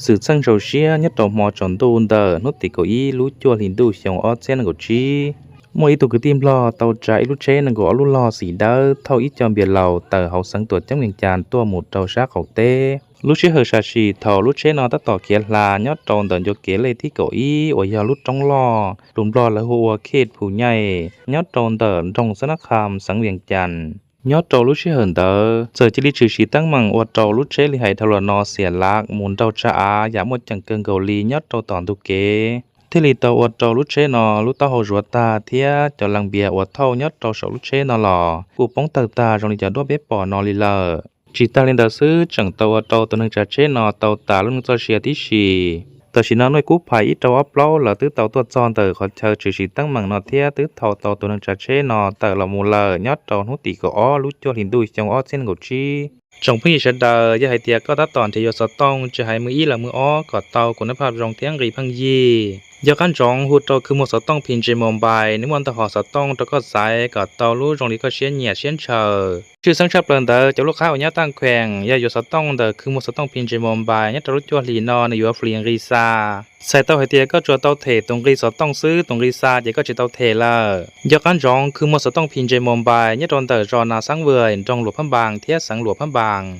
Xwm txheej ntshaus siab nyob rau hmo tsaus ntuj ntawm hnub tim kaum ib lub cuaj hli ntuj xyoo ob txhiab nees nkaum tsib, muaj ib tug kwv tij Nplog tau tsav ib lub tsheb nees nkaum ob lub log xim dawb thauj ib co npias laus tawm hauv xeev Tuam Ceeb Vias Cas tuaj mus rau sab qaum teb. Lub sij hawm sam sim thaum lub tsheb no tab tom khiav hla nyob rau ntawm ncua kev lej thib kaum ib uas yog lub roob loj lus Nplog lawv hu ua Khej Phu Nyaij nyob rau ntawm nroog Xab Nab Kham xeev Vias Cas. Nyob rau lub sij hawm ntawd txawm cia li tshwm sim teeb meem ua rau lub tsheb li hais dhau los no xiam lav mus nraug tsa av yam muaj ceem kawg nkaus li nyob rau tom ntug kev, thiaj li tau ua rau lub tsheb no lub taub hau zuav tag thiab cov lees npias uas thauj nyob rau saum lub tsheb no los kuj poob tawg tag zoo li cov duab peb pom no li lawm. Tsis tas li ntawd xwb, tseem tau ua rau tus neeg tsav tsheb no tau tas lub neej txoj sia tib si. Tam sim no nuj kub phais ib rau ob plaub lawv twb tau tuaj txog ntawm qhov chaw tshwm sim teeb meem no thiab twb thau tau tus neeg tsav tsheb no tawm los mus lawm nyob rau hnub tim kaum ob lub cuaj hli ntuj xyoo ob txhiab nees nkaum tsib. Tsoom phooj ywg sawv daws, yog hais tias koj tab tom nrhiav yuav xov tooj tsis hais mws ib los mws ob kom tau kuv nab phaj zoo thiab nqi pheej yig, yog qab ntsoov hu rau khw muag xov tooj Phi Ntsej Mobile, nws muaj ntau hom xov tooj rau koj xaiv kom tau lub zoo li koj siab nyiam siab ntshaw. Tshwj xeeb tshaj plaws ntawd cov lub qab uas nyob taj khees yog yuav xov tooj ntawm khw muag xov tooj Phi Ntsej Mobile nyob rau lub cuaj hli no nws yuav free nqi xa. Txhais tau hais tias koj tsuas tau them tus nqi xov tooj xwb, tus nqi xa ces koj tsis tau them lawm. Yog qab ntsoov khw muag xov tooj Phi Ntsej Mobile nyob rau ntawm zos Nas Xaab Vwm, nroog Luam Phab Npas thiab xeev Luam Phab Npas.